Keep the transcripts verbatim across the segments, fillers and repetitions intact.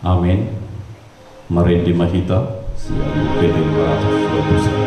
Amen. Marende ma hita sian Buku Ende lima ratus dua puluh satu.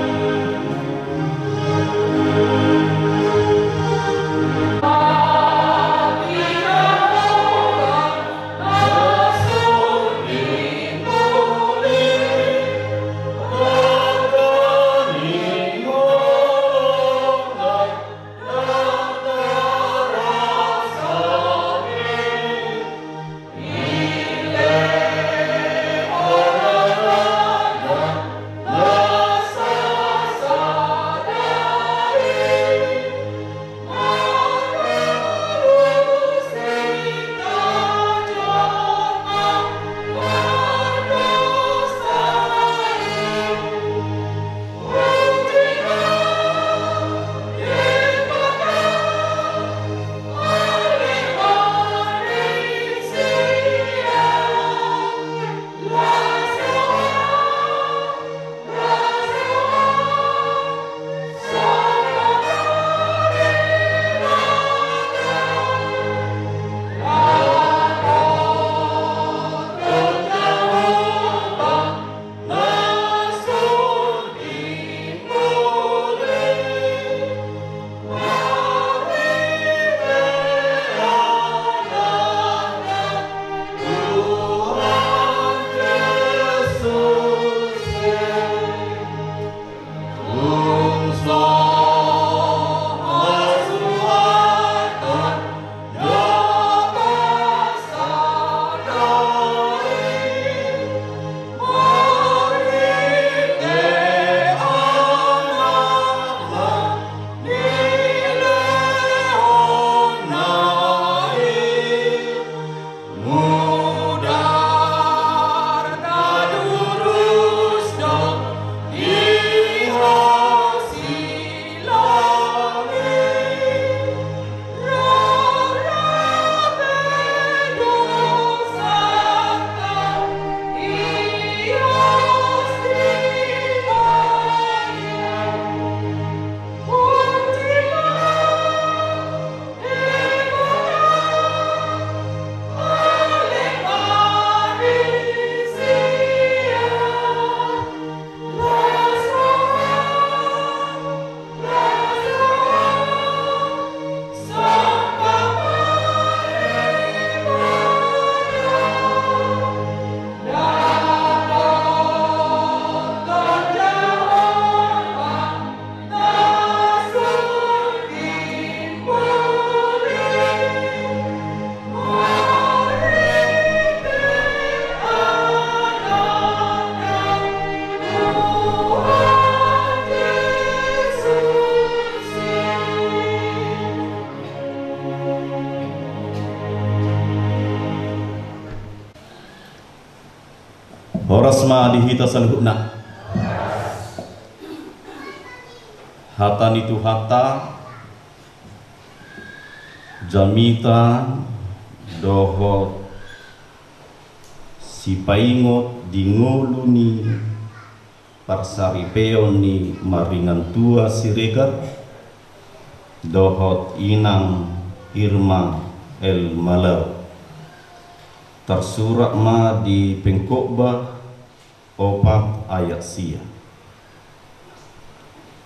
Horas ma di hita saluhutna. Hata ni Tuhanta, jamita dohot sipaingot di ngolu ni parsaripeon ni Maringantua Siregar dohot Inang Irma El Malau. Tarsurat ma di Pengkhotbah opat ayat sia.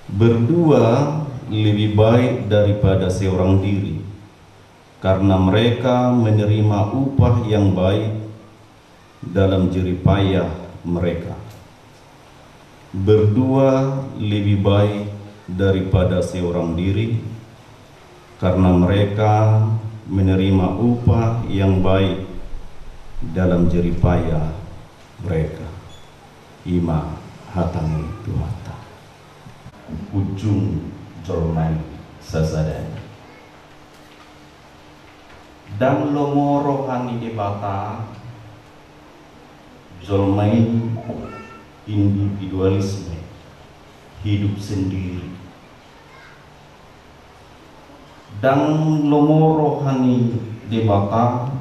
Berdua lebih baik daripada seorang diri, karena mereka menerima upah yang baik dalam jerih payah mereka. Berdua lebih baik daripada seorang diri, karena mereka menerima upah yang baik dalam jerih payah mereka. I ma hata ni Tuhanta. Ujung jolma i sasadana. Ndang lomo roha ni Debata jolma i individualisme, hidup sendiri. Ndang lomo roha ni Debata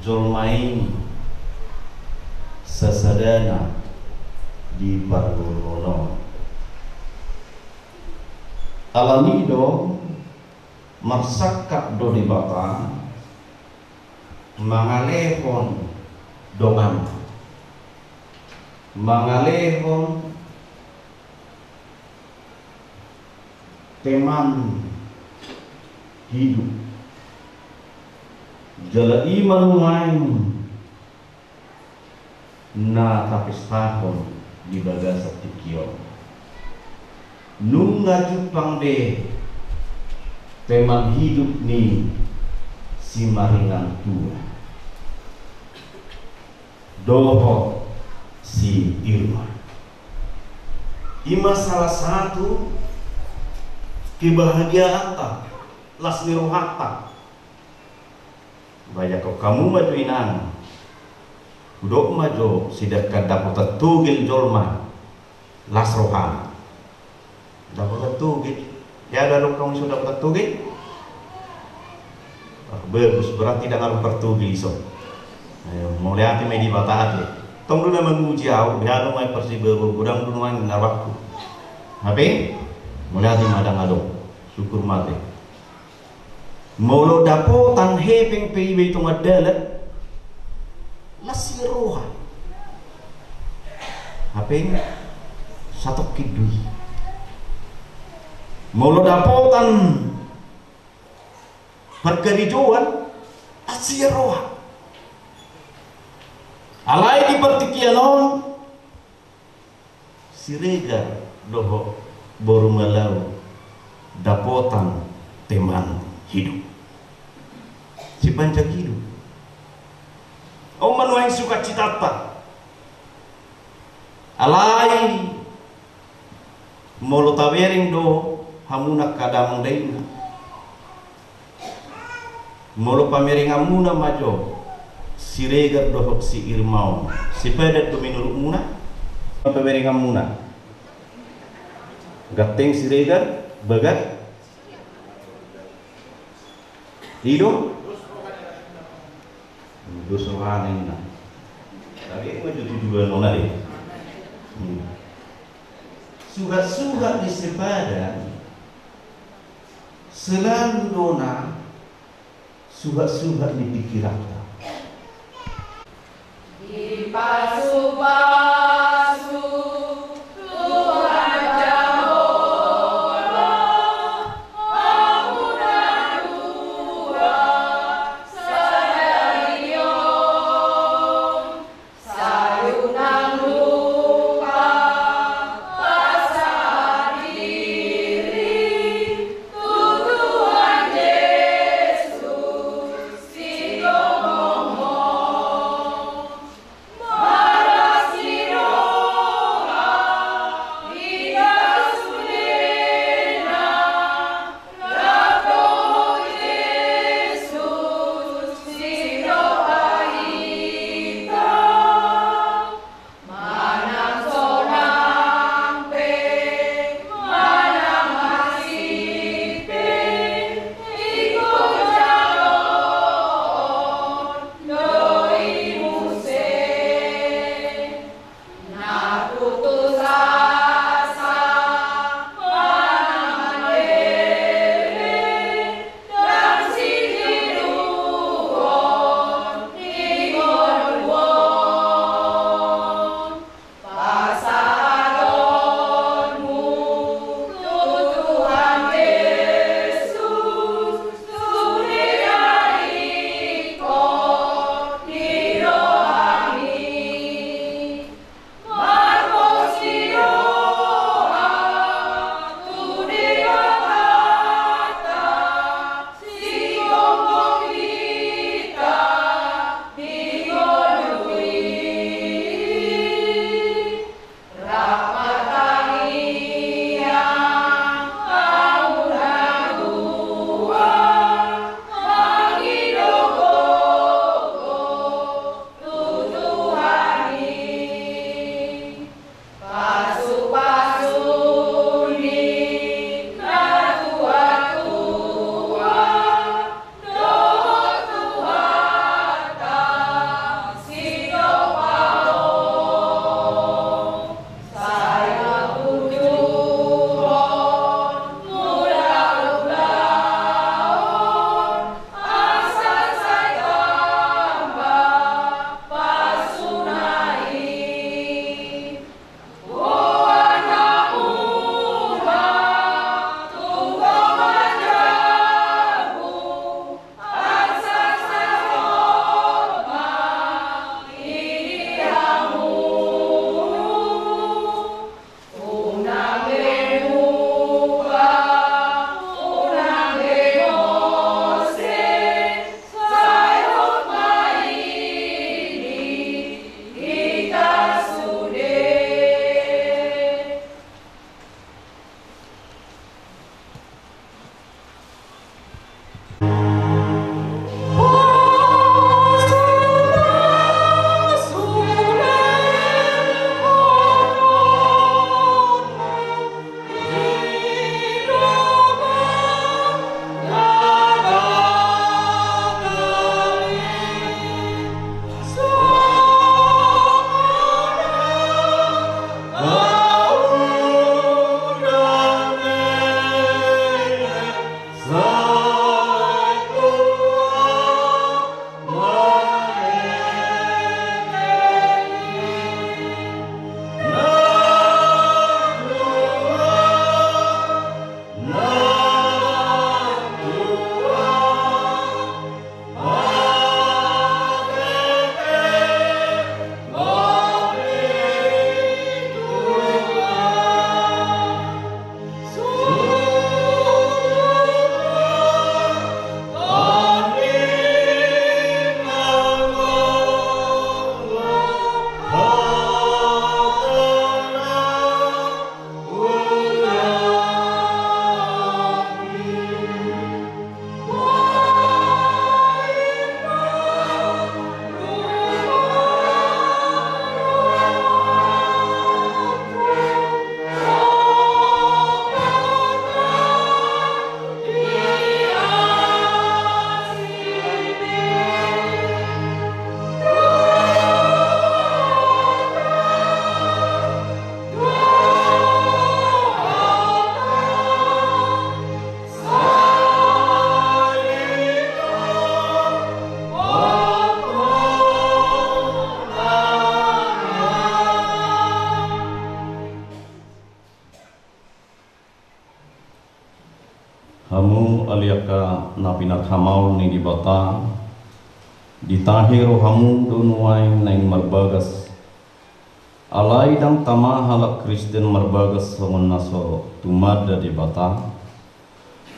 jolma i sasadana di parngoluon on. Alani i do marsangkap do Debata mangalehon dongan mangalehon teman hidup. Jala i ma nuaeng na tapestahon di bagasan tingki on. Nunga jumpang be teman hidup ni si Maringan Tua dohot si Irma. I ma salah satu kebahagiaanta, las ni rohanta. Bayakkon hamu ma jo inang, hudok ma jo sidangkan dapotan togel jolma las rohana. Dapotan togel. Ia, adong hamu so dapotan togel? Ah, bagus, berarti ndang adong partogel i so. Eh, mauliate ma di Debata ate. Tong do na manguji ahu, beha do ma i parsibabo, godang do nuaeng na rohangku. Hape mauliate ma ndang adong. Syukur ma ate. Molo dapotan hepeng pe iba i tonga dalan, las i roha. Hape satongkin do i. Molo dapotan parkarejoan, las i roha. Alai di partingkian on, Siregar dohot boru Malau dapotan teman hidup. Sepanjang hidup. On ma nuaeng sukacitanta. Alai molo tabereng do hamuna angka damang dainang, molo pamerenganmuna ma jo Siregar dohot si Irma on, sepadan do menurutmuna? Pamerenganmuna, ganteng Siregar, bagas? I do? Dos rohana inna. Tapi ma jo tujuan on ate. Hmm. Suhat-suhat ni sepadan selalu do na suhat-suhat ni pingkiranta. Dipasu-pasu Tuhan Jahowa, hamuna dua sadari on. Sai unang lupa pasahat diri tu Tuhan Jesus, sigomgom ho. Marlas ni Na pinarhamaol ni Debata, ditahe rohamu do nuaeng naeng marbagas. Alai ndang tama halak Kristen marbagas songon na so tumanda Debata.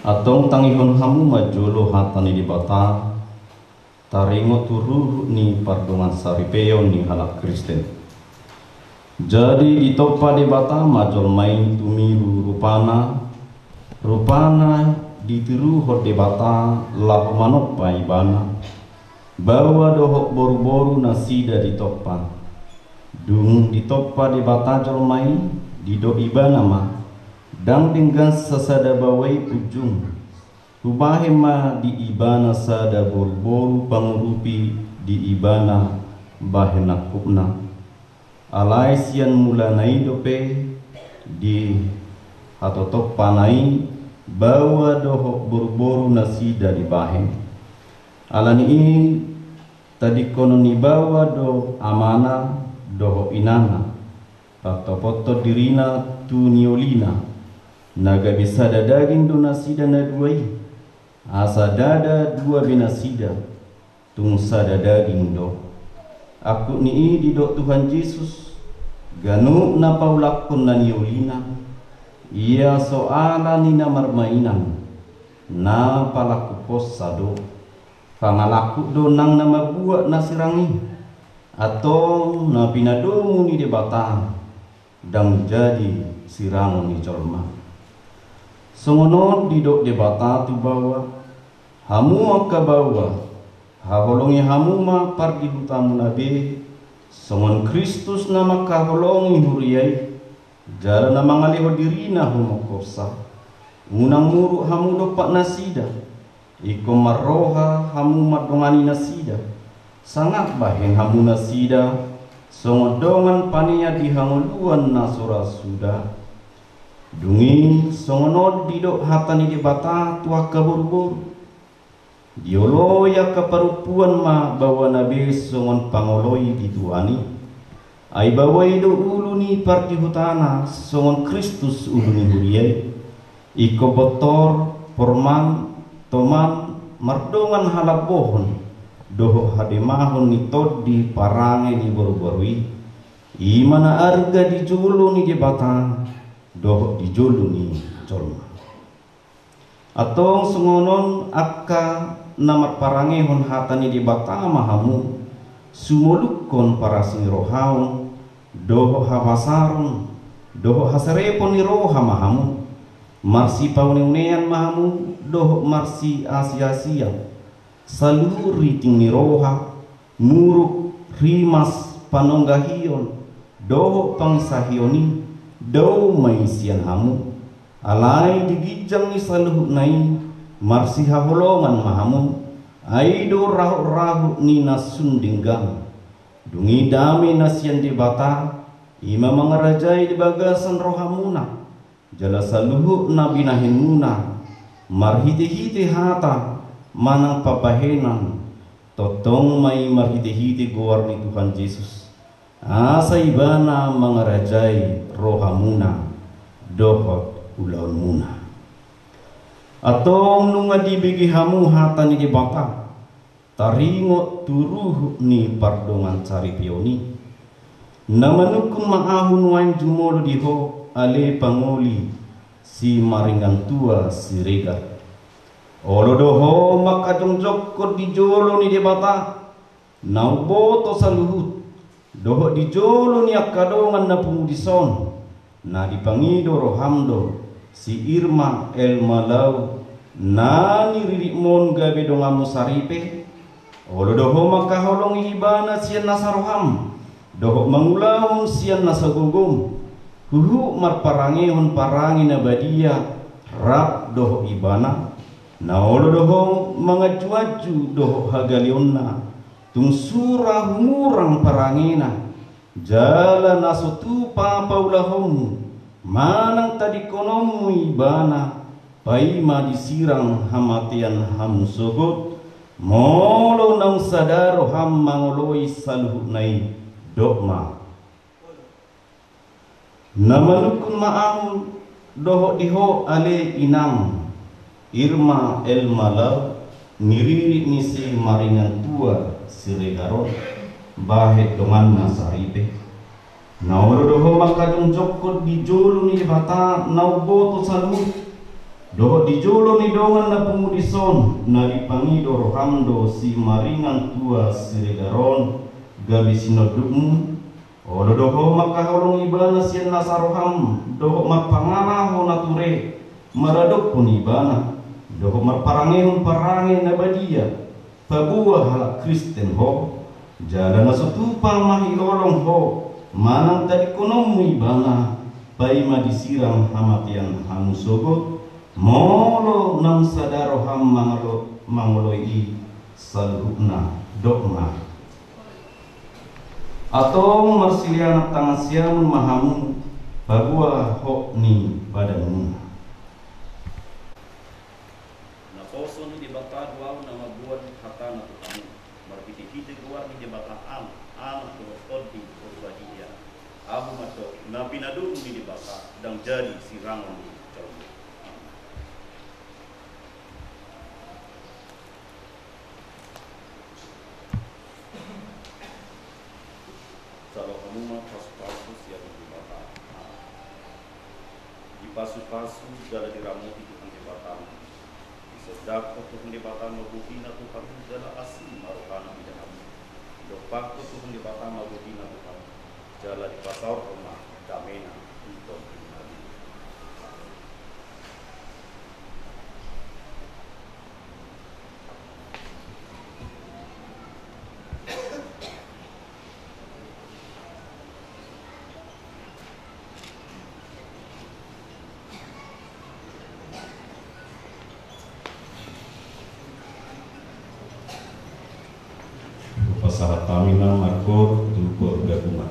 Antong tangihon hamu ma jolo hata ni Debata, taringot tu ruhut ni pardongansaripeon ni halak Kristen. Jadi ditompa Debata ma jolma i tumiru rupana, rupana ditiruhon Debata laho manompa ibana. Baoa dohot boruboru nasida ditompa. Dung ditompa Debata jolma i, didok ibana ma, ndang denggan sasada baoa i punjung. Hubahen ma di ibana sada boruboru pangurupi di ibana bahen nangkupna. Alai sian mulana i dope di hatotompana i baoa dohot boruboru nasida dibahen. Alani i tadingkonon ni baoa do amana dohot inana, pantopothon dirina tu niolina, na gabe sada daging do nasida na dua i. Asa ndada dua be nasida, tung sada daging do. Angkup ni i didok Tuhan Jesus, ganup na paulakhon na niolina, ia so ala ni na marmainan, na palangkuponsa do. Pangalangkup do nang na mambuat na sirang i. Antong na pinadomu ni Debata, ndang jadi sirangon ni jolma. Songon on didok Debata tu baoa, hamu angka baoa, haholongi hamu ma pardihutamuna be, songon Kristus na mangkaholongi huria i, jala na mangalehon dirina humongkopsa. Unang muruk hamu dompak nasida, ingkon marroha hamu mandongani nasida, sangap bahen hamu nasida, songon dongan panea di hangoluan na so ra suda. Dung i songon on didok hata ni Debata tu angka boruboru. Dioloi angka parompuan ma baoana be songon pangoloi di Tuhan i. Ai baoa i do ulu ni pardihutana songon Kristus ulu ni huria i. Ingkon bontor, porman, toman, mardongan halambohon dohot hademahon ni tondi parange ni boruboru i. I ma na arga di jolo ni Debata dohot di jolo ni jolma. Antong songon on angka na marparangehon hata ni Debata ma hamu, sumolukhon parasinirohaon, dohot hapasaron, dohot haserepon ni roha ma hamu, marsipauneunean ma hamu, dohot marsiasiasian, saluhut riting ni roha, muruk, rimas, panonggahion, dohot pangisahion i, dao ma i sian hamu. Alai di ginjang ni saluhutna i, marsihaholongan ma hamu, ai do rahut-rahut ni na sun denggan. Dung i dame na sian Debata, i ma mangarajai di bagasan rohamuna, jala saluhut na binahenmuna, marhitehite hata manang pambahenan, tongtong ma i marhitehite goar ni Tuhan Jesus, asa Ibana mangarajai rohamuna dohot ulaonmuna. Antong nunga dibege hamu hata ni Debata, taringot tu ruhut ni pardongansaripeon i. Na manungkun ma ahu nuaeng jumolo di ho, ale pangoli, Simaringan Tua Siregar. Olo do ho mangkajongjongkon di jolo ni Debata, na umboto saluhut, dohot di jolo ni angka dongan na pungu dison, na dipangido roham do si Irma Elmalau, na niriritmon gabe donganmu saripe. Olo do ho mangkaholongi ibana sian nasa roham, dohot mangulahon sian nasa gogom, huhut marparangehon parange na badia rap dohot ibana. Na olo do ho manganjuanju dohot hagaleonna, tung sura humurang parangena, jala na so tupa paulahonmu, manang tadingkononmu ibana, paima disirang hamatean hamu sogot, molo naung sada roham mangoloi saluhutna i, dok ma. Na manungkun ma ahu dohot di ho ale inang, Irma Elma laho niririt ni si Maringantua Siregar on, bahen donganna saripe. Na olo do ho mangkajongjongkon di jolo ni Debata na umboto saluhut, dohot di jolo ni dongan na pungu dison, na dipangido roham do si Maringantua Siregar on gabe sinondukmu. Olo do ho mangkaholongi ibana sian nasa roham, dohot marpangalaho na ture maradophon ibana, dohot marparangehon parange na badia, paboa halak Kristen ho, jala na so tupa mahilolong ho, manang tadingkononmu ibana, paima disirang hamatean hamu sogot, molo naung sada roham mangalo-, mangoloi i saluhutna, dok ma. Antong marsiliangan tangan siamun ma hamu, paboa hot ni badanmuna. Naposo ni Debata do ahu na mamboan hatana tu hamu, marhitehite goar ni Debata Ama, Ama dohot Tondi Porbadia. Ahu mandok, na pinadomu ni Debata ndang jadi sirangon ni jolma. Jalo hamu ma pasupasu sian Debata. Dipasupasu jala diramoti Tuhan Debatamu. Disondangkon Tuhan Debata ma bohina tu hamu jala asi ma rohana mida hamu. Didompakkon Tuhan Debata ma bohina tu hamu jala dipasaorhon ma damena. Ingkon. Pasahat hami ma markoor tu purgaduan.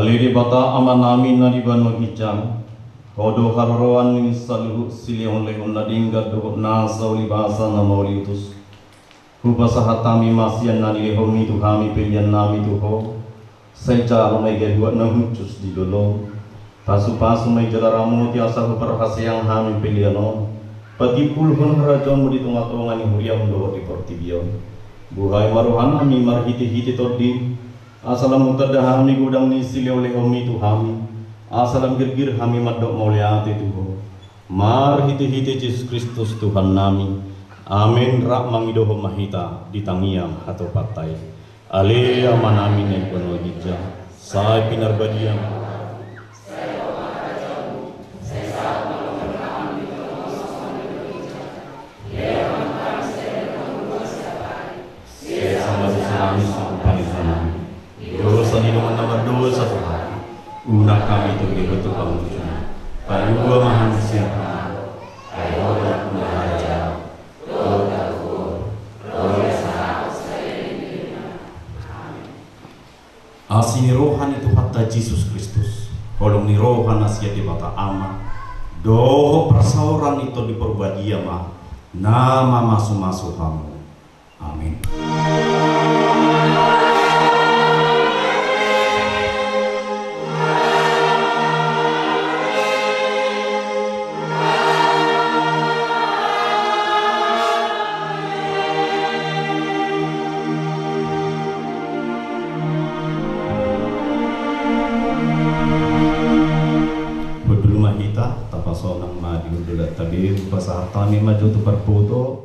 Ale Debata Amanami na di banua ginjang, Ho do haroroan ni saluhut silehonlehon na denggan dohot nasa ulibasa na mauliutus. Hupasahat hami ma sian na nilehonMi tu hami peleannami tu Ho. Sai jalo ma i ganup na hushus di loloM. Pasupasu ma i jala ramoti asa huparhaseang hami pelean on patimbulhon harajaonMu di tongatonga ni huriaM dohot di portibi on. Buhai ma rohanami marhitehite TondiM, asa lam hutanda hami godang ni silehonlehonMi tu hami, asa lam girgir hami mandok mauliate tu Ho. Marhitehite Jesus Kristus Tuhannami. Amen. Rap mangidohon ma hita di tangiang hatopanta i. Ale Amanami na di banua ginjang, sai pinarbadia ma. Sesa ma dosanami songon panesanami di dosa ni dongan na mardosa tu hami. Unang hami togihon tu pangunjunan, palua ma hami sian pangago. Ai Ho do nampuna harajaon, dohot hangoluan, dohot hangoluan. Asi ni roha ni Tuhanta Jesus Kristus, holong ni roha na sian Debata Ama, dohot parsaoran ni Tondi Parbadia ma na mamasumasu hamu. Amen. Hundul ma hita, tapasonang ma di hundulanta be, hupasahat hami ma jo tu parboto.